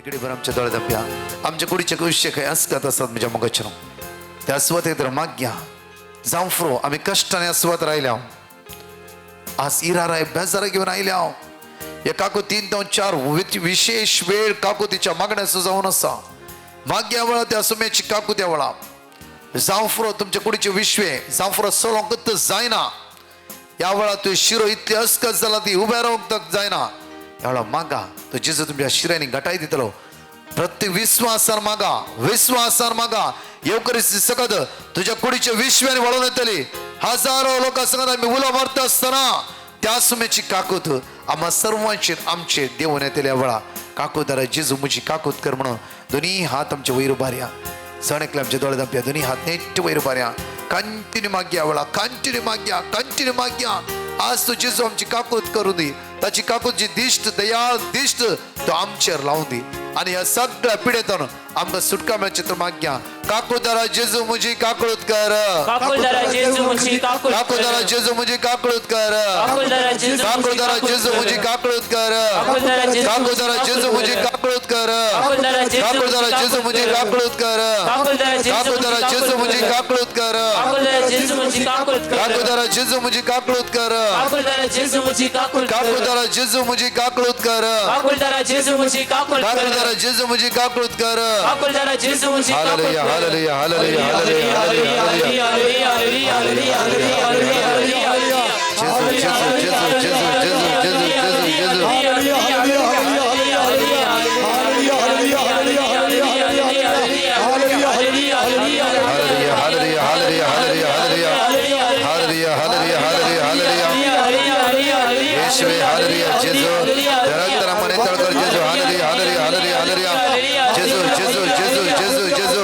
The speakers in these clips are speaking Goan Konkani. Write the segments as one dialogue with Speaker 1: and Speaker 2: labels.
Speaker 1: इकडे बरं आमच्या दोळे धांप्या. आमच्या कुडीचे कविश्य खंय असकत आसात म्हज्या मोगाचें त्या सुवातेक तर माग्या जावं फ्रो आमी कश्टान ह्या सुवात रायल्या. आज इराराय बेजारा घेवन आयल्या हांव. ह्या काकुतीन तो चार विशेष वेळ काकुतीच्या मागण्याचो जावन आसा. माग्या वेळा त्या सुम्याची काकुत्या वेळा जावं फ्रो तुमच्या कुडीचे विश्वे जावं फ्रो चलोवंक जायना. ह्या वेळा तुवें शिरो इतली अस्कत जाला ती उबे रावंक तक जायना. ह्या वेळा मागा तो जेजू तुमच्या शिऱ्यांनी घटाय दितलो. प्रत्येक विस्वासान मागा, विस्वासान मागा. येवकरी सकत तुझ्या कुडीच्या विश्व्याने वळून येतली. हजारो लोकां संगत आमी उलो मारता आसतना त्या सुमेची काकूत आम्हा सर्वांचेर आमचे देवून येतले. ह्या वेळा काकूतारा जेजू म्हजी काकूत कर म्हणून दोन्ही हात आमचे वयर उबारया. सण एकले आमचे दोळे धांपया. दोन्ही हात नेट वयर उबारया. कंटिन्यू मागया वेळा, कंटिन्यू मागया, कंटिन्यू मागया. आज तो जेजू आमची काकूत करून दी. ताची काकूत जी दिश्ट दयाळ दिश्ट तो आमचेर लावून दी आनी ह्या सगळ्या पिडेतून आमकां सुटका मेळची तर मागया. काकुदारा जेजू म्हजी काकळूत कर.
Speaker 2: काकुलदारा जेजू म्हजी काकूत कर.
Speaker 1: काकुदारा जेजू म्हजी काकळूत कर.
Speaker 2: काकुलदारा जेजू म्हजी
Speaker 1: काकुदारा जेजू म्हजी काकळूत कर.
Speaker 2: काकुलदारा जेजू
Speaker 1: काकुदारा जेजू म्हजी काकळूत कर.
Speaker 2: काकुलदारा जेजू
Speaker 1: काकुदारा
Speaker 2: म्हजी
Speaker 1: जेजू म्हजी काकळूत कर.
Speaker 2: काकुलदारा
Speaker 1: काकुदारा
Speaker 2: जेजू म्हजी
Speaker 1: जेजू म्हजी काकळूत कर.
Speaker 2: काकुलदारा जेजू म्हजी काकूत कर.
Speaker 1: काकुदारा जेजू म्हजी काकळूत कर.
Speaker 2: काकुलदारा जेजू म्हजी काकूत कर.
Speaker 1: काकुदारा जेजू म्हजी काकळूत कर.
Speaker 2: काकुलदारा जेजू म्हजी काकूत कर.
Speaker 1: काकुदारा जेजू म्हजी काकळूत कर.
Speaker 2: काकुलदारा जेजू म्हजी काकूत
Speaker 1: हालेलुया
Speaker 2: कर.
Speaker 1: हालेलुया हालेलुया हालेलुया hallelujah.
Speaker 2: Hallelujah hallelujah hallelujah hallelujah hallelujah hallelujah.
Speaker 1: जेजू जेजू जेजू जेजू जेजू जेजू जेजू जेजू. Hallelujah hallelujah hallelujah hallelujah hallelujah hallelujah hallelujah hallelujah. येशुवे हालेलुया जेजू रक्ताना मने तळकर जेजू. हालेलुया हालेलुया हालेलुया हालेलुया. जेजू जेजू जेजू जेजू जेजू.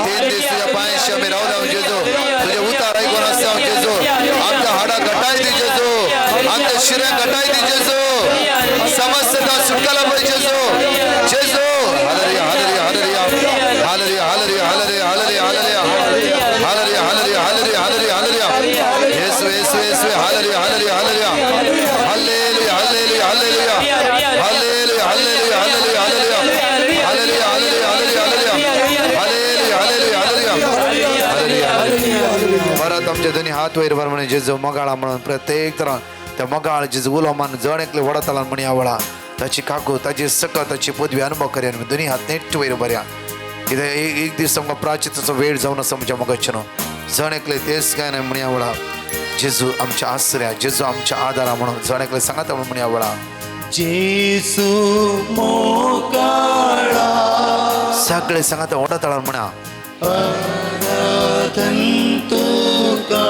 Speaker 1: 3 दीस तुझ्या पायांशी आम्ही रावला जेजू. तुझे उतार ऐकून असता जेजू. आमच्या हाडा घटाय दी जेजू. आमच्या शिऱ्या घटाय दी जेजू. समस्तता सुटकाला पाहिजे जेजू. जेजू hallelujah hallelujah hallelujah hallelujah hallelujah hallelujah hallelujah hallelujah hallelujah hallelujah hallelujah hallelujah. येशू येशू येशू. Hallelujah hallelujah hallelujah hallelujah hallelujah hallelujah hallelujah hallelujah hallelujah hallelujah hallelujah hallelujah hallelujah hallelujah hallelujah hallelujah hallelujah hallelujah. परत आमचे दोन्ही हात वयर भर म्हणे जेजू मगाळा म्हणून प्रत्येक तरा त्या मगाळ जेजू उलो मान जण एकले वडताला म्हण ह्या वेळा ताची काकू ताची सकत ताची पदवी अनुभव करया. दोन्ही हात नेट वयर बऱ्या. कित्याक एक दीस आमकां प्राचिताचो वेळ जावन आसा म्हज्या मोगाचें न्हू. जण एकले तेच काय न्हय म्हण ह्या वेळा जेजू आमच्या आसऱ्या जेजू आमच्या आदारा म्हणून जण एकले सांगाता म्हणून ह्या वेळा
Speaker 3: जेजू मोगाळा.
Speaker 1: सगळे सांगाता वडताळान म्हणा.
Speaker 3: आराधन तुका.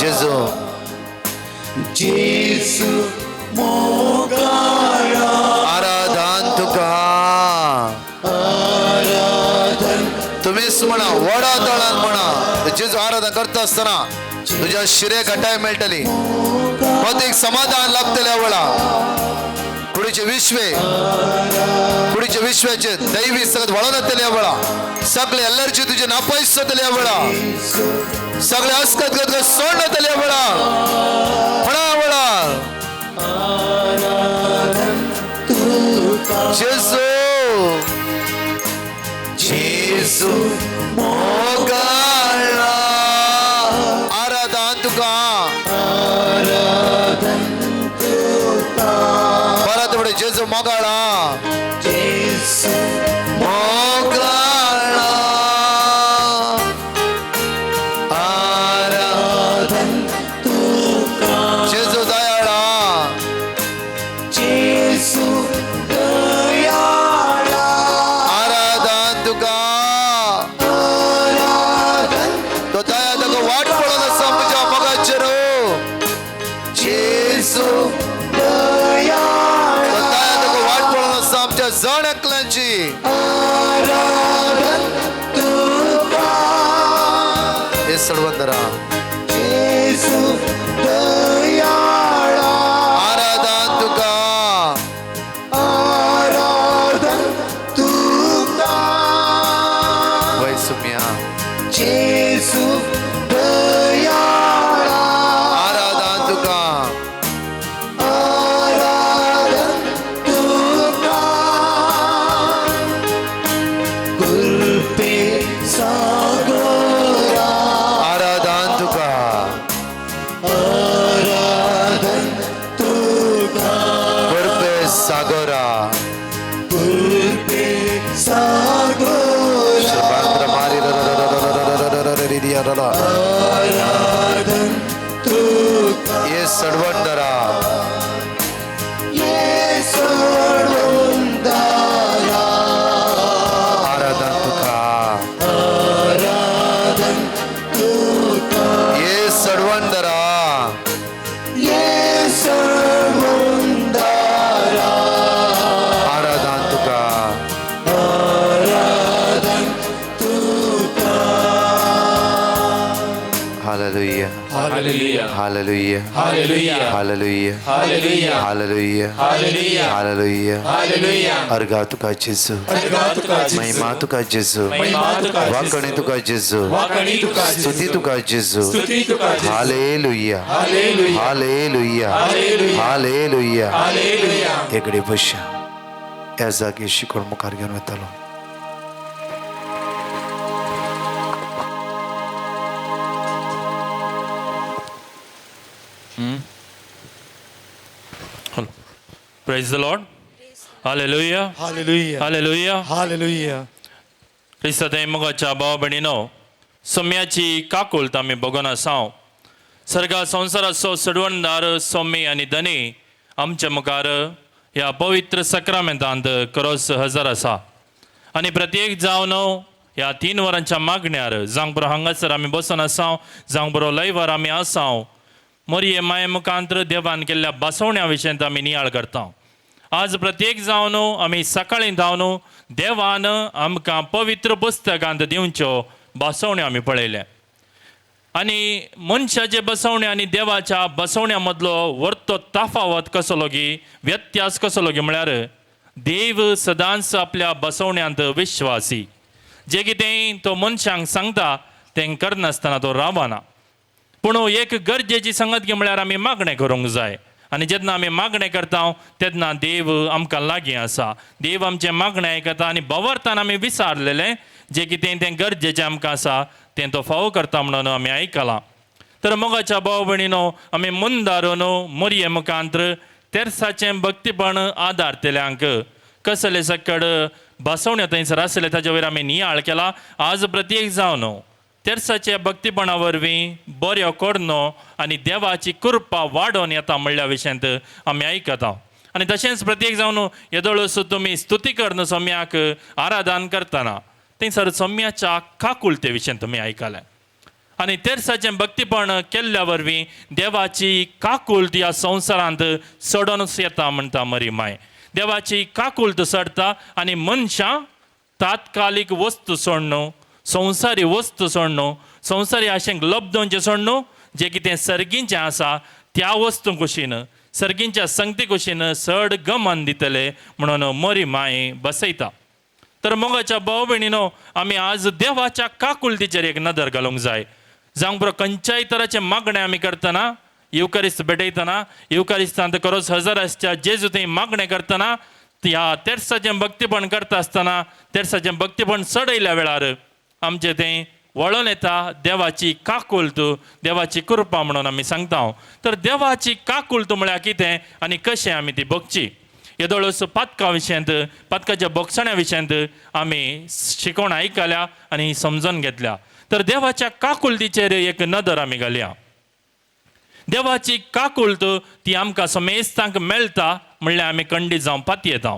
Speaker 1: जेजू
Speaker 3: जेजू मोगाळा.
Speaker 1: आराधन तुका.
Speaker 3: आराधन.
Speaker 1: तुम्हीच म्हणा वडा तळान म्हणा. जेजू आराधन करता आसतना तुझ्या शिरे घटाय मेळटली. मत एक समाधान लाभतले वेळा. कुडीचे विश्वे कुडीचे विश्वाचे दैवी सगळं वळून येतले वेळा. सगळे एलर्जी तुझे नापयस जातले वेळा. सगळे अस्कत गदगद सोडून येतले वेळा. म्हणा वेळा जेजू जेजू मोगाळा. आराधन तुका. परत म्हणे जेजू मोगाळा.
Speaker 3: जेजू
Speaker 1: मोगाळा.
Speaker 3: आराधन तुका.
Speaker 1: जेजू दयाळा.
Speaker 3: जेजू दयाळा.
Speaker 1: आराधन तुका.
Speaker 3: आराधन.
Speaker 1: तो दया तुका वाट पळोवन आसा म्हज्या मोगाचेर.
Speaker 3: जेजू दयाळा.
Speaker 1: तो दया तुका वाट पळोवन आसा आमच्या जण एकल्यांची.
Speaker 3: आराधन तुका.
Speaker 1: हे सडवंदरा
Speaker 3: जेजू दयाळा.
Speaker 1: आराधन तुका.
Speaker 3: आराधन तुका.
Speaker 1: वय सुम्या
Speaker 3: जेजू दयाळा.
Speaker 1: आराधन तुका.
Speaker 3: आराधन तुका.
Speaker 1: सडवणदारा,
Speaker 3: ये सडवणदारा,
Speaker 1: आराधन तुका,
Speaker 3: आराधन तुका,
Speaker 1: ये सडवणदारा,
Speaker 3: ये सडवणदारा,
Speaker 1: आराधन तुका,
Speaker 3: आराधन तुका.
Speaker 1: Hallelujah,
Speaker 2: hallelujah,
Speaker 1: hallelujah,
Speaker 2: hallelujah,
Speaker 1: hallelujah,
Speaker 2: hallelujah,
Speaker 1: hallelujah,
Speaker 2: hallelujah,
Speaker 1: hallelujah.
Speaker 2: Hallelujah.
Speaker 1: अर्गा तुका जेजू,
Speaker 2: अर्घा तुका जेजू,
Speaker 1: महिमा तुका जेजू,
Speaker 2: महिमा तुका जेजू,
Speaker 1: वाकणी तुका जेजू,
Speaker 2: वाकणी तुका जेजू,
Speaker 1: स्तुती तुका जेजू,
Speaker 2: स्तुती तुका जेजू.
Speaker 1: Hallelujah,
Speaker 2: hallelujah,
Speaker 1: hallelujah,
Speaker 2: hallelujah,
Speaker 1: hallelujah.
Speaker 2: Hallelujah.
Speaker 1: एकडे बशा, ह्या जागे शिकोण मुखार घेवन वतालो.
Speaker 4: Praise the Lord. Hallelujah.
Speaker 5: Hallelujah.
Speaker 4: Hallelujah.
Speaker 5: Hallelujah.
Speaker 4: क्रिस्तांव मोगाच्या भाव भयणीनो, सोम्याची काकुळट आमी बगोन आसाव. सर्गा संवसाराचो सडवणदार सोमी आनी धनी आमच्या मुखार ह्या पवित्र सक्रामेंतांत करोस हजर आसा. आनी प्रत्येक जावन ह्या 3 वरांच्या मागण्यार जावंक बरो हांगासर आमी बसून आसाव, जावंक बरो लयवर आमी आसाव. मोरये माये मुखांत्र देवान केल्ल्या बसवण्या विशयांत आमी नियाळ करता. आज प्रत्येक जावन आमी सकाळीं धांवन देवान आमकां पवित्र पुस्तकांत दिवच्यो बसवण्यो आमी पळयले. आनी मनशाचे बसवणे आनी देवाच्या बसवण्या मदलो वर्तो तफावत कसो लोगी, व्यत्यास कसो लोगी म्हळ्यार देव सदांच आपल्या बसवण्यांत विश्वासी. जे कितें तो मनशांक सांगता तें करनासतना तो रावना. पूण एक गरजेची संगत की म्हळ्यार आमी मागणें करूंक जाय. आनी जेन्ना आमी मागणें करता तेन्ना देव आमकां लागीं आसा. देव आमचें मागणें आयकता आनी बवरतान आमी विचारलेलें जें कितें तें गरजेचें आमकां आसा तें तो फावो करता म्हणून आमी आयकलां. तर मोगाच्या भाव भयणीनो, आमी मुंदारून मोरये मुखांत्र तेर्साचें भक्तीपण आदारतल्यांक कसले सकड बसवण्यो थंयसर आसले ताजे वयर आमी नियाळ केला. आज प्रत्येक जावन तेर्साच्या भक्तीपणा वरवीं बऱ्यो करनो आनी देवाची कृपा वाडोवन येता म्हणल्या विशयांत आमी आयकता. आनी तशेंच प्रत्येक जावन येदोळस तुमी स्तुती करून सोम्याक आराधन करतना थंयसर सोम्याच्या काकुळते विशयांत तुमी आयकले. आनी तेर्साचें भक्तीपण केल्ल्या वरवीं देवाची काकुळट ह्या संवसारांत चडोनच येता म्हणटा मरी माय. देवाची काकुळट चडटा आनी मनशां तात्कालीक वस्तू सोडणू, संवसारी वस्तू सोडणू, संवसारी आशेंक लब्दोवचें सोडणू, जें कितें सर्गींचें आसा त्या वस्तू कुशीन, सर्गींच्या संगती कुशीन चड गमन दितले म्हणून मरी माय बसयता. तर मोगाच्या भाव भयणीनो, आमी आज देवाच्या काकुळटीचेर एक नदर घालूंक जाय. जावंक बरो खंयच्याय तराचें मागणें आमी करतना, येवकारिस्त भेटयतना, येवकारिस्तांत करोस हजर आसच्या जेजू थंय मागणें करतना, ह्या तेर्साचें भक्तीपण करता आसतना, तेर्साचें भक्तीपण चडयल्या वेळार आमचें तें वळोन येता देवाची काकुळट, देवाची कृपा म्हणून आमी सांगता. तर देवाची काकुळट म्हळ्यार कितें आनी कशें आमी ती बगची, येदोळस पातका विशयांत, पातकाच्या बोगसण्या विशयांत आमी शिकोवण आयकल्या आनी समजून घेतल्या. तर देवाच्या काकुळटीचेर एक नदर आमी घालया. देवाची काकुळट ती आमकां समेस्तांक मेळटा म्हणल्यार आमी खंडीत जावं पातयेता.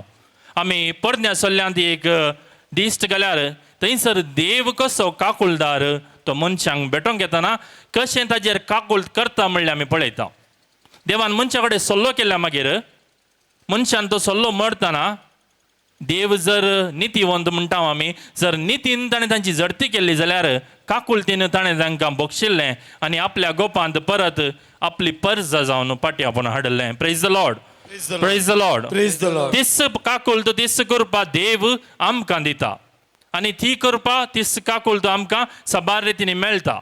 Speaker 4: आमी पोरण्या सल्ल्यांत एक दिश्ट घाल्यार थंयसर देव कसो काकुळदार तो मनशांक भेटोवंक येतना कशें ताजेर काकुळट करता म्हणल्यार आमी पळयता. देवान मनशा कडेन सल्लो केल्या मागीर मनशान तो सल्लो मरतना देव जर नितीवंत म्हणटा आमी, जर नितीन ताणें तांची झडती केल्ली जाल्यार काकुळतीन ताणें तांकां बक्षिल्लें आनी आपल्या गोपांत परत आपली परजा जावन पाटी आपोवन हाडिल्लें. Praise the Lord, praise the Lord. तीस काकुळट तीस कृपा देव आमकां दिता आनी ती कृपा तीस काकुळट आमकां साबार रितींनी मेळटा.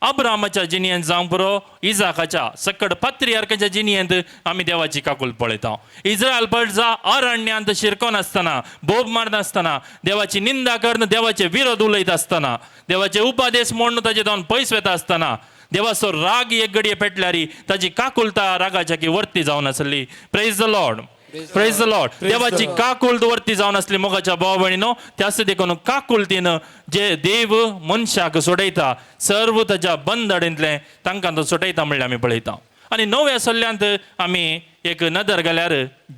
Speaker 4: अब्रामाच्या जिणयेंत जावंक पुरो, इजाकाच्या सकड पात्रियार्काच्या जिणयेंत आमी देवाची काकुळट पळयता. इस्रायल प्रजा अरण्यांत शिरकोन आसतना, बोब मारनासतना, देवाची निंदा करून देवाचे विरोध उलयत आसतना, देवाचे उपदेश मोडून ताजे जावन पयस वता आसतना देवाचो राग एक घडये पेटल्यार ताजी काकुळटा रागाच्या की वर्ती जावन आसली. Praise the Lord, praise the Lord. देवाची काकुळट वर्ती जावन आसली मोगाच्या भाव भयणीनो. त्यास देखून काकुळटीन जे देव मनशाक सोडयता सर्व ताच्या बंदडींतलें तांकां तो सोडयता म्हणल्यार आमी पळयता. आनी नव्या सल्ल्यांत आमी एक नदर घाल्यार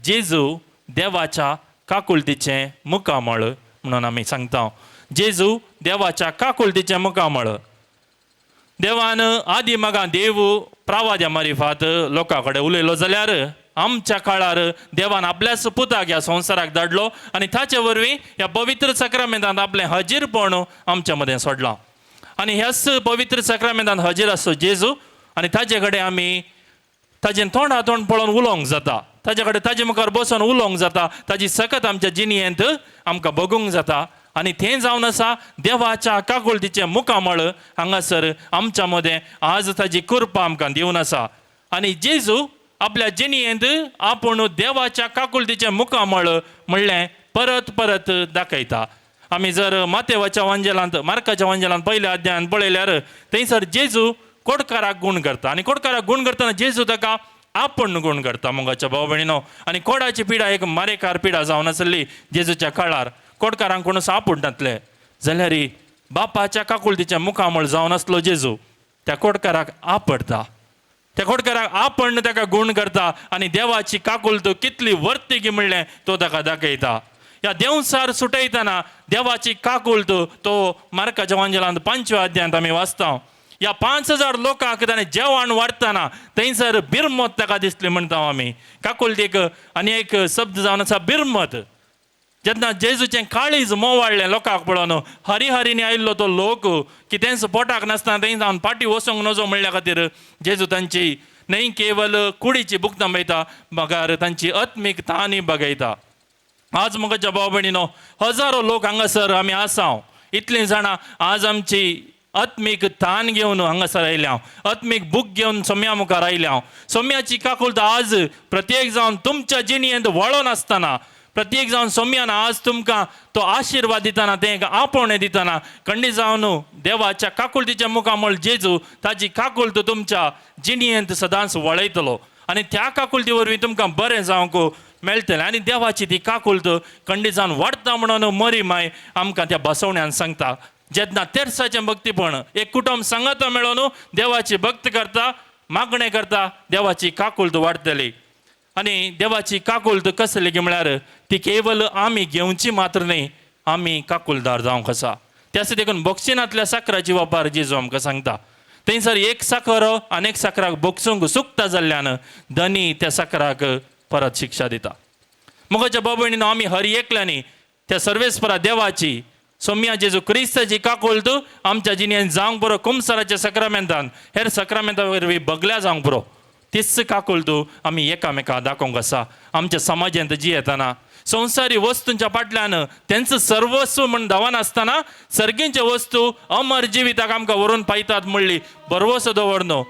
Speaker 4: जेजू देवाच्या काकुळतीचें मुखामळ म्हणून आमी सांगता. जेजू देवाच्या काकुळतीचें मुखामळ. देवान आदी मगां देव प्रावाद्या मारिफात लोकां कडेन उलयलो जाल्यार आमच्या काळार देवान आपल्याच पुताक ह्या संवसाराक धाडलो आनी ताचे वरवीं ह्या पवित्र सक्रामेंतांत आपलें हजीरपण आमच्या मदें सोडलां. आनी ह्याच पवित्र सक्रामेंतांत हजीर आसचो जेजू आनी ताजे कडेन आमी ताजें तोंडा तोंड पळोवन उलोवंक जाता, ताजे कडेन ताजे मुखार बसून उलोवंक जाता, ताजी सकत आमच्या जिणयेंत आमकां बगूंक जाता. आनी तें जावन आसा देवाच्या काकुळतीचें मुखामळ हांगासर आमच्या मदें आज ताजी कृपा आमकां दिवन आसा. आनी जेजू आपल्या जिणयेंत आपूण देवाच्या काकुळतीचें मुखामळ म्हणलें परत परत दाखयता. आमी जर मातेवाच्या वांजेलांत मार्काच्या वांजेलांत पयल्या अध्यायांत पळयल्यार थंयसर जेजू कोडकाराक गूण करता आनी कोडकाराक गूण करतना जेजू ताका आपूण गूण करता. मोगाच्या भाव भयणीनो, आनी कोडाची पिडा एक मारेकार पिडा जावन आसली जेजूच्या काळार. कोडकारांक कोण सापूड नातले जाल्यार बापाच्या काकुळतीच्या मुखामळ जावन आसलो जेजू त्या कोडकाराक आपडता, त्या कोडकाराक आपण ताका गूण करता आनी देवाची काकुळत कितली वर्तीगी म्हणलें तो ताका दाखयता. ह्या देंवसार सुटयतना देवाची काकुळत तो मार्काच्या वांजेलांत 5व्या अध्यायांत आमी वाचता. ह्या 5000 लोकांक ताणें जेवण वाडटना थंयसर बिरमत ताका दिसली म्हणटा आमी. काकुळतीक आनी एक शब्द जावन आसा बिरमत. जेन्ना जेजूचें काळीज मोवाळ्ळें लोकांक पळोवन हरी हरीनी आयिल्लो तो लोक कितेंच पोटाक नासतना थंय जावन फाटीं वचूंक नजो म्हणल्या खातीर जेजू तांची न्हय केवल कुडीची भुकतां बयता मगर तांची आत्मीक तानय बगयता. आज म्हज्या भाव भयणीनो, हजारो लोक हांगासर आमी आसा. इतलीं जाणां आज आमची आत्मीक तान घेवन हांगासर आयल्या हांव, आत्मीक बूक घेवन सोम्या मुखार आयल्या हांव. सोम्याची काकुळत आज प्रत्येक जावन तुमच्या जिणयेंत वळोन आसतना, प्रत्येक जावन सोम्यान आज तुमकां तो आशिर्वाद दितना, तें आपोवणें दितना खंडीत जावन देवाच्या काकुळतीच्या मुखामळ जेजू ताजी काकुळत तुमच्या जिणयेंत सदांच वळयतलो आनी त्या काकुळती वरवीं तुमकां बरें जावंक मेळटलें. आनी देवाची ती काकुळत खंडीत जावन वाडटा म्हणून मरी माय आमकां त्या बसवण्यान सांगता. जेन्ना तेरसाचें भक्तीपण एक कुटुंब सांगाता मेळोन देवाची भक्त करता, मागणें करता, देवाची काकुळत वाडटली. आनी देवाची काकुळत कसली की म्हळ्यार ती केवल आमी घेवची मात्र न्हय, आमी काकुळदार जावंक आसा. त्यास देखून बोक्षिनांतल्या साकराची वापर जेजू आमकां सांगता. थंयसर एक साकर आनी एक साकराक बोक्षूंक सुकता जाल्ल्यान धनी त्या साकराक परत शिक्षा दिता. मोगाच्या भाव भयणीनो, आमी हर एकल्यांनी त्या सर्वेस्परा देवाची सोम्या जेजू क्रिस्ताची काकुळत आमच्या जिणेन जावंक पुरो. कुमसाराच्या सक्रामेंतान हेर सक्रामेंता वरवीं बगल्या जावंक पुरो. तीच काकुळत आमी एकामेका दाखोवंक आसा. आमच्या समाजांत जियेतना संवसारी वस्तूंच्या फाटल्यान तेंचो सर्वस्व म्हण धांवनासतना सर्गींचे वस्तू अमर जिविताक आमकां व्हरून पायतात म्हणली भरवसो दवर न्हू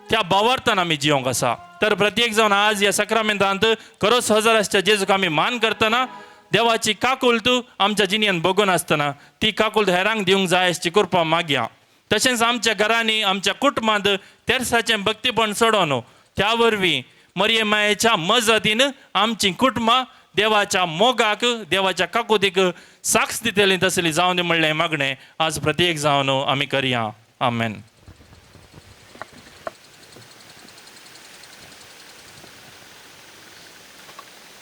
Speaker 4: त्या भावार्थान आमी जियोंक आसा. तर प्रत्येक जावन आज ह्या सक्रामेंतांत खरोच हजर आसच्या जेजूक आमी मान करतना देवाची काकुळत आमच्या जिणेन बगून आसतना ती काकुळत हेरांक दिवंक जाय अशी कृपा मागया. तशेंच आमच्या घरांनी आमच्या कुटुंबांत तेरसाचें भक्तीपण चडोवन त्या वरवीं मरिये मायेच्या मजतीन आमची कुटुंबां देवाच्या मोगाक देवाच्या काकुतीक साक्ष दितली तसली जावन दी म्हणलें मागणें आज प्रत्येक जावन आमी करया. आमेन.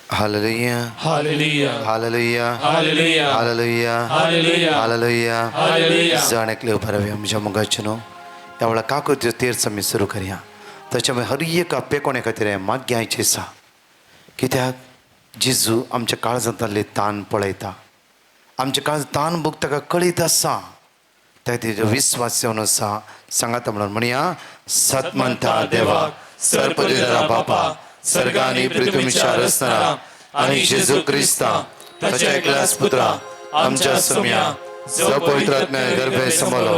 Speaker 1: Hallelujah,
Speaker 2: hallelujah,
Speaker 1: hallelujah,
Speaker 2: hallelujah,
Speaker 1: hallelujah,
Speaker 2: hallelujah,
Speaker 1: hallelujah.
Speaker 2: Hallelujah.
Speaker 1: जण एकले उभं रावया आमच्या मोगाचे न्हू ह्या वेळार काकुळतीचो तेर्स आमी सुरू करया. ताच्या हर एका पेकोणे खातीर माग्याची आसा. कित्याक जेजू आमच्या काळजांतली तान पळयता, आमच्या काळजांत तान भोग ताका कळीत आसा. त्या खातीर विस्वास येवन आसा सांगाता म्हणून म्हणया, सतमंता देवा सर्पदिदरा बापा सर्गानी पृथ्वीच्या रचणारा आणि जेजू क्रिस्ता ताच्या एकल्याच पुत्रा आमच्या सोम्या जो पवित्र आत्म्या गर्भे समलो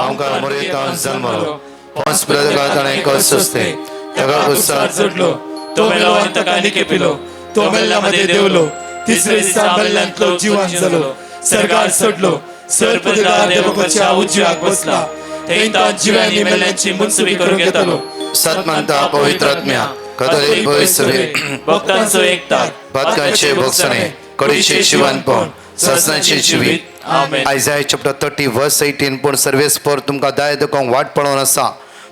Speaker 1: आमकां मरेतान जन्मलो पोंस पिलाता ताणें कस सोंसलें ताका कुसार
Speaker 2: चडलो तो मेलो आनी ताका निकेपिलो तो मेल्ल्या मध्ये देवलो तिसरे दिसा मेल्ल्यांतलो जिवान जालो सरकार सोडलो सर्पदिदार देवकाच्या उजव्याक बसला थंय तान जिव्यांनी मेल्ल्यांची मुनसुबी करून घेतलो.
Speaker 1: सतमंता पवित्र आत्म्या कथोलीक पवित्र
Speaker 2: भक्तांचो एकता
Speaker 1: पातकांचे भोगसणे कडीचे शिवनपण ससनाचे जिवीत.
Speaker 2: आमेन.
Speaker 1: आयजाय चॅप्टर 30 वर्स 18. पूण सर्वेस्पर तुमकां दाय दाखोवंक वाट पळोवन आसा.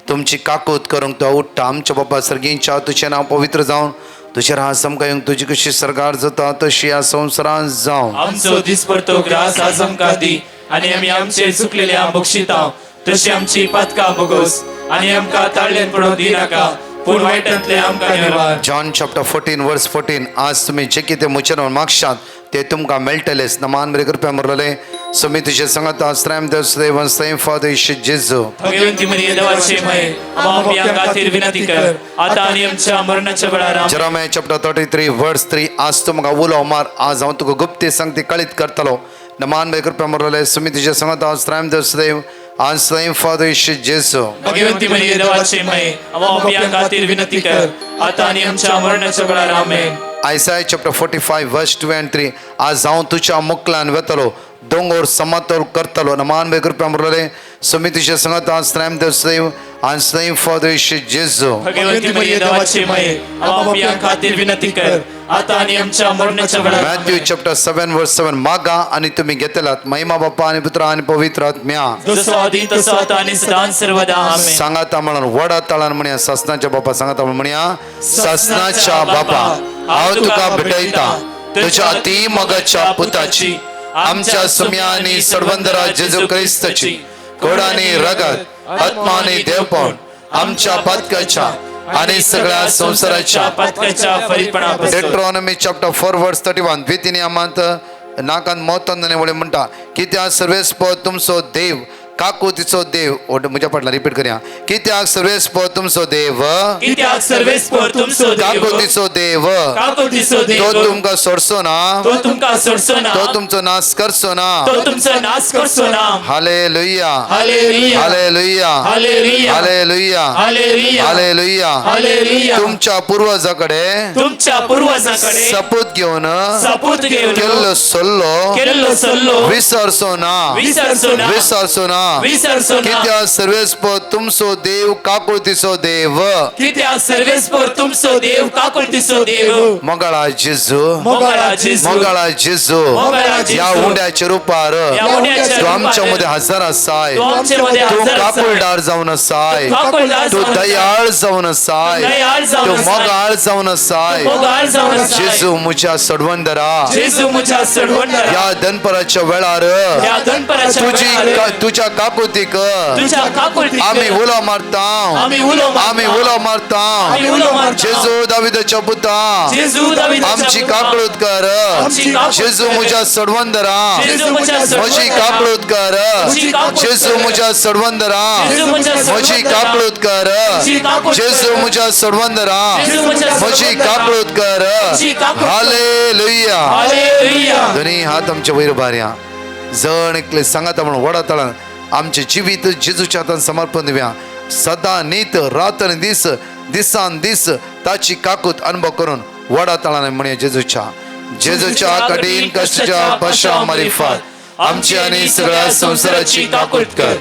Speaker 1: तुमची काकूत करूंक तो उठ्ठा. आमच्या बापा सर्गींच्या तुजें नांव पवित्र जावन तुजें राज आमकां येवंक, तुजी कशी सरकार जाता तशी ह्या संवसारांत जावं.
Speaker 2: आमचो दिसपडतो ग्रास आज आमकां दी आनी आमी आमचे चुकलेले बक्षिता तशी आमची पातकां भोगोस आनी आमकां ताळ्यान पडोवंक दिनाका पूण वायटांतले आमकां निवार.
Speaker 1: John chapter 14 verse 14. आज तुमी जे कितें म्हजें नांव मागशात ते तुमकां मेळटलेच. नमान बरे कृपया मुरलें सो तुजे सांगात आश्रम देव सैम फादर जेजू.
Speaker 2: भगवंती मरिये देवाचे मये आम्हा खातीर विनंती कर आता आनी आमच्या मरणाच्या वेळार आमेन.
Speaker 1: Jeremiah chapter 33 verse 3. आज तुमकां उलो मार, आज हांव तुका गुप्ती सांगती कळीत करतलो. नमान बरे कृपया मुरलें सुमी तुजे सांगात आश्रम देव आज सैम फादर जेजू.
Speaker 2: भगवंती मरिये देवाचे मये आम्हा खातीर विनंती कर आता आनी आमच्या मरणाच्या वेळार आमेन.
Speaker 1: Isaiah chapter 45 verse 2 and 3. आज हांव तुज्या मुकल्यान वेतलो, दोंगोर समतोल करतलो. नमान बरे कृपया मुरलें सुमी तुजे सांगात आश्रम देव आज सैम फादर जेजू.
Speaker 2: भगवंती मरिये देवाचे मये आम्हा खातीर विनंती कर आता आनी आमच्या मरणाच्या वेळार
Speaker 1: मॅथ्यू चॅप्टर 7 वर्स 7. मागा आणि तुम्ही घेतलात. महिमा बाप्पा आणि पुत्र आणि पवित्र आत्म्या.
Speaker 2: जसो आदी तसो आता आणि सदान सर्वदा आमेन.
Speaker 1: सांगाता म्हणून वडा तळान म्हणया सासनाच्या बापा. सांगाता म्हणून म्हणया सासनाच्या बापा, हांव तुका भेटयता तुझ्या अति मोगाच्या पुताची, आमच्या सुम्या आणि सर्वंदरा जेजू क्रिस्ताची कोडाने रगत आत्मा आणि देवपण आमच्या पातकाच्या आणि सगळ्या संसाराच्या
Speaker 2: पातकाच्या फरीपणापासून.
Speaker 1: Deuteronomy chapter 4 verse 31. द्वितीय नियमांत नाकान मोतंदने वळे म्हणटा कित्याक सर्वेस्प तुमचो देव काकुतीचो देव. म्हज्या फाटल्यान रिपीट करया. कित्याक सर्वेस्प तुमचो देव
Speaker 2: कित्याक सर्वेस्पर तुमचो देव
Speaker 1: काकुतीचो देव
Speaker 2: काकुतीचो
Speaker 1: तो
Speaker 2: देव
Speaker 1: तुमकां सोडचो ना,
Speaker 2: तो तुमकां सोडचो ना,
Speaker 1: तो तुमचो नाश करचो ना.
Speaker 2: तो तुमचो नाश करचो ना.
Speaker 1: Hallelujah
Speaker 2: hallelujah
Speaker 1: hallelujah
Speaker 2: hallelujah
Speaker 1: hallelujah
Speaker 2: hallelujah
Speaker 1: hallelujah.
Speaker 2: Hallelujah.
Speaker 1: तुमच्या पूर्वजाकडे
Speaker 2: तुमच्या पूर्वजाकडे
Speaker 1: सपूत घेवन
Speaker 2: सपूत घेवन
Speaker 1: केल्लो सल्लो
Speaker 2: केल्लो सल्लो
Speaker 1: विसरचो ना,
Speaker 2: विसरचो ना,
Speaker 1: विसरचो ना.
Speaker 2: विसरचो ना.
Speaker 1: कित्याक सर्वेस्प तुमचो देव काकुळतीचो देव.
Speaker 2: कित्याक सर्वेस्पर तुमचो देव काकुळतीचो देव.
Speaker 1: मोगाळा जेजू,
Speaker 2: मोगाळा जेजू,
Speaker 1: मोगाळा जेजू,
Speaker 2: मोगाळा जेजू,
Speaker 1: ह्या उंड्याच्या रुपार
Speaker 2: ह्या उंड्याच्या
Speaker 1: तू आमच्या
Speaker 2: रुपार
Speaker 1: मध्ये हजर आसाय,
Speaker 2: तू आमचे मध्ये
Speaker 1: तू
Speaker 2: हजर आसाय,
Speaker 1: काकुळदार जावन आसाय,
Speaker 2: तू काकुळदार
Speaker 1: तू
Speaker 2: जावन आसाय,
Speaker 1: दयाळ जावन आसाय,
Speaker 2: दयाळ जावन
Speaker 1: तू
Speaker 2: आसाय,
Speaker 1: मोगाळ जावन आसाय.
Speaker 2: मोगाळ जावन आसाय.
Speaker 1: जेजू म्हज्या सडवंदरा,
Speaker 2: जेजू म्हज्या सडवंदरा,
Speaker 1: ह्या दनपराच्या वेळार
Speaker 2: ह्या दनपराच्या
Speaker 1: तुजी
Speaker 2: वेळार
Speaker 1: तुझ्या काकुतीक
Speaker 2: तुझ्या काकुळतीक
Speaker 1: आमी उलो मारता,
Speaker 2: आमी उलो मारता,
Speaker 1: आमी उलो मारता.
Speaker 2: आमी उलो मारता.
Speaker 1: जेजू दाविदाच्या पुता,
Speaker 2: जेजू दाविदाच्या
Speaker 1: आमची
Speaker 2: पुता,
Speaker 1: काकळूत कर.
Speaker 2: आमची काकूत
Speaker 1: जेजू
Speaker 2: कर.
Speaker 1: म्हज्या सडवंदरा,
Speaker 2: जेजू म्हज्या
Speaker 1: म्हजी
Speaker 2: सडवंदरा,
Speaker 1: काकळूत कर.
Speaker 2: म्हजी काकूत
Speaker 1: जेजू
Speaker 2: कर.
Speaker 1: म्हज्या सडवंदरा,
Speaker 2: जेजू म्हज्या
Speaker 1: म्हजी
Speaker 2: सडवंदरा,
Speaker 1: काकळूत कर.
Speaker 2: म्हजी काकूत कर.
Speaker 1: जेजू म्हज्या सडवंदरा,
Speaker 2: जेजू म्हज्या
Speaker 1: म्हजी
Speaker 2: सडवंदरा,
Speaker 1: काकळूत कर.
Speaker 2: म्हजी काकूत कर.
Speaker 1: हालेलुया.
Speaker 2: हालेलुया.
Speaker 1: दोन्ही हात आमचे वयर उबारया. जण एकले सांगाता म्हणून वडा तळान आमचे जिवीत जेजूच्या हातान समर्पण दिवया. सदा नीत रात आनी दीस, दिसान दीस ताची काकूत अनुभव करून वडा तळान म्हणया जेजूच्या, जेजूच्या कठीण कष्टाच्या पशा मारिफात आमची आनी सगळ्या संवसाराची काकूत कर.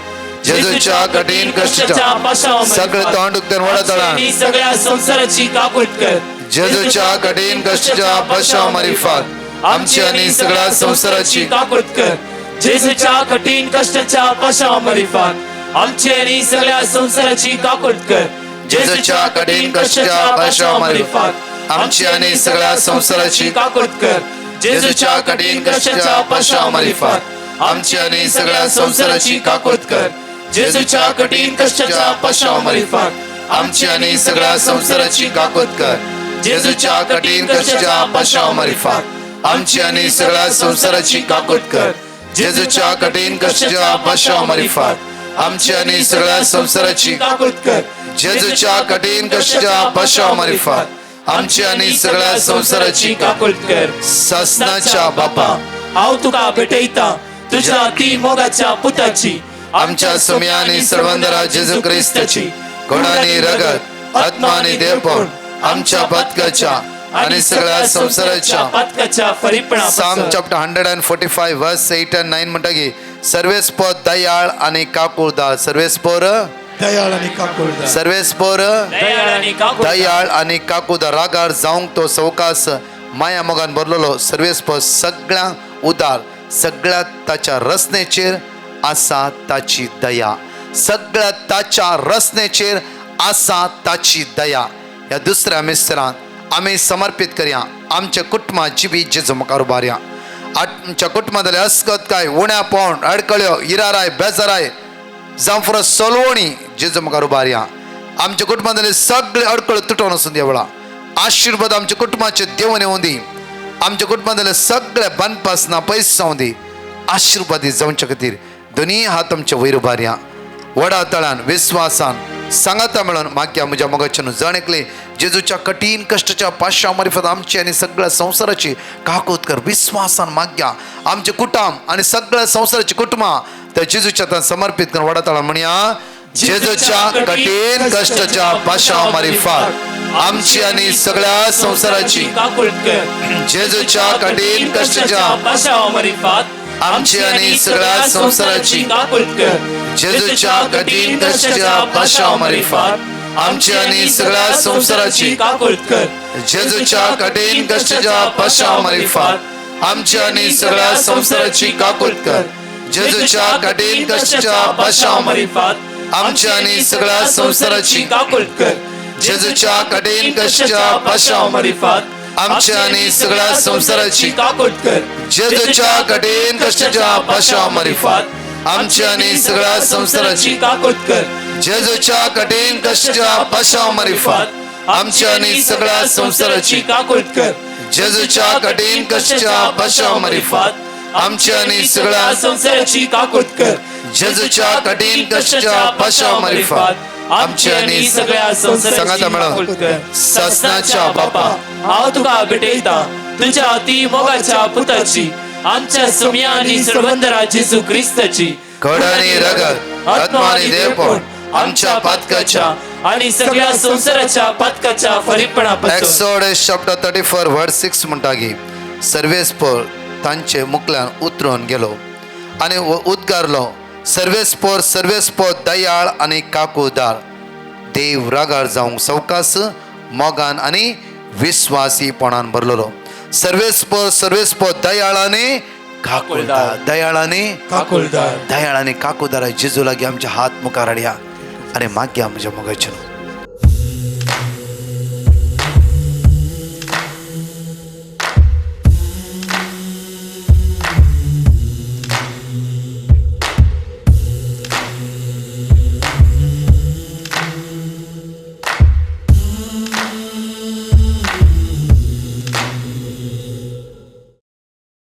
Speaker 1: जेजूच्या कठीण कष्टाच्या सगळे तोंड उक्तेन वडा तळान
Speaker 2: आमची सगळ्या संसाराची काकूत कर.
Speaker 1: जेजूच्या कठीण कष्टाच्या पशा मारिफात आमची आनी सगळ्या संवसाराची
Speaker 2: काकूत कर. जेजूच्या कठीण कष्टाच्या पाशा मारिफात आमची आनी सगळ्या संसाराची काकूत कर.
Speaker 1: जेजूच्या कठीण कष्टाच्या पाशा मारिफात आमची आनी सगळ्या संवसाराची
Speaker 2: काकूत कर.
Speaker 1: जेजूच्या कठीण कष्टाच्या पाशा मारिफात आमची आनी सगळ्या संवसाराची काकूत कर.
Speaker 2: जेजूच्या कठीण कष्टाच्या पाशा मारिफात
Speaker 1: आमची आनी सगळ्या संवसाराची काकूत कर. जेजूच्या कठीण कष्टाच्या पाशा मारिफात आमची आनी सगळ्या संवसाराची काकूत कर. जेजूच्या कठीण कष्टाच्या पाशा मारिफात आमची आनी सगळ्या संवसाराची
Speaker 2: काकूत कर.
Speaker 1: जेजूच्या कठीण कष्टाच्या पाशा मारिफात आमची आनी सगळ्या संवसाराची
Speaker 2: काकूत कर.
Speaker 1: सासनाच्या बापा,
Speaker 2: हांव तुका भेटयता तुझ्या अति मोगाच्या पुताची,
Speaker 1: आमच्या सुम्या आणि सर्वंदरा जेजू क्रिस्ताची कोणाने रगत आत्मा आणि देवपण आमच्या पातकाच्या आणि सगळ्या संसाराच्या
Speaker 2: पातकाच्या फरीपणा.
Speaker 1: Psalm chapter 145 verse 8 and 9 म्हणटा की सर्वेस्पर दयाळ आणि काकुळदार. सर्वेस्पर
Speaker 3: दयाळ आणि काकुळदार,
Speaker 1: सर्वेस्पर
Speaker 2: दयाळ आणि काकुळदार,
Speaker 1: दयाळ आणि काकुळदार. रागार जावंक तो सवकास माया मोगान भरलेलो सर्वेस्पर सगळ्या उदार, सगळ्या ताच्या रचनेचेर आसा ताची दया. सगळ्या ताच्या रचनेचेर आसा ताची दया. ह्या दुसऱ्या मिस्त्रांत आमी समर्पीत करया आमच्या कुटुंबा जिवी जेजू मुखार उबारया. आमच्या कुटुंबांतले अस्कत काय उण्यापण अडकळ्यो इराराय बेजाराय जावं सोलवणी जेजू मुखार उबारया. आमच्या कुटुंबांतले सगळे अडकळ तुटोवन आसून देवळा आशीर्वाद आमच्या कुटुंबाचे देवन येवं दी. आमच्या कुटुंबांतले सगळे बांदपासना पयस जावं दी. आशीर्वादी जावचे खातीर दोनी हात आमचे वयर उबारया. वडा तळान विस्वासान सांगाता मेळून मागया म्हज्या मोगाच्यान जण एकले जेजूच्या कठीण कश्टाच्या पाश्या मार्फत आमची आनी सगळ्या संवसाराची काकूत कर. विस्वासान मागया आमचे कुटुंब आनी सगळ्या संवसाराची कुटुंबां त्या जेजूच्या हातान समर्पीत कर. वडा तळान म्हणया, जेजूच्या कठीण कश्टाच्या पाश्या मार्फत आमची आनी सगळ्या संवसाराची
Speaker 2: काकूळत कर.
Speaker 1: जेजूच्या कठीण कश्टाच्या
Speaker 2: पाशावा मारिफात
Speaker 1: आमची आनी सगळ्या संवसाराची
Speaker 2: काकूळत कर.
Speaker 1: जेजूच्या कठीण कश्टाच्या पाशावा मारिफात आमची आनी सगळ्या संवसाराची
Speaker 2: काकूळत कर.
Speaker 1: जेजूच्या कठीण कश्टाच्या पाशावा मारिफात आमची आनी सगळ्या संवसाराची काकूत कर. जेजूच्या कठीण कश्टाच्या पाशावा मारिफात आमची आनी सगळ्या संवसाराची
Speaker 2: काकूळत कर.
Speaker 1: जेजूच्या कठीण कश्टाच्या पाशावा
Speaker 2: मारिफात
Speaker 1: आमची आनी सगळ्या संवसाराची
Speaker 2: काकूळत कर.
Speaker 1: जेजूच्या कठीण कश्टाच्या पाशावा मारिफात आमची आनी सगळ्या संवसाराची
Speaker 2: काकूळत कर.
Speaker 1: जेजूच्या कठीण कश्टाच्या पाशावा मारिफात आमची आनी सगळ्या संवसाराची
Speaker 2: काकूळत कर.
Speaker 1: जेजूच्या कठीण कश्टाच्या पाशावा मारिफात आमची आनी सगळ्या
Speaker 2: संवसाराची काकूळत कर.
Speaker 1: जेजूच्या कठीण कश्टाच्या पाशावा मारिफात आमची आनी
Speaker 2: सगळ्या संवसाराची
Speaker 1: सांगाता मेळून.
Speaker 2: काकूळत कर.
Speaker 1: सासनाच्या बापा,
Speaker 2: हांव तुका भेटयता तुझ्या अति मोगाच्या पुताची, आमच्या सुम्या आनी सर्वंदरा जेजू क्रिस्ताची
Speaker 1: कड आनी रगत, आत्मा आनी देवपण आमच्या पातकाच्या
Speaker 2: आणि सगळ्या संवसाराच्या पातकाच्या फरीपणापासून.
Speaker 1: एक्सोडस चॅप्टर 34 वर्स 6 म्हणटा की सर्वेस्पोर तांचे मुकल्यान उतरून गेलो आनी उद्गारलो, सर्वेस्पोर सर्वेस्पोर दयाळ आनी काकुदार देव रागार जावंक सवकास मोगान आनी विस्वासीपणान भरलेलो. सर्वेस्पोर सर्वेस्पोर दयाळ आनी काकुळदार, दयाळ आनी
Speaker 2: काकुळदार,
Speaker 1: दयाळ आनी काकुदार जेजू लागीं आमचे हात मुखार हाडया आनी मागया म्हज्या मोगाचेर.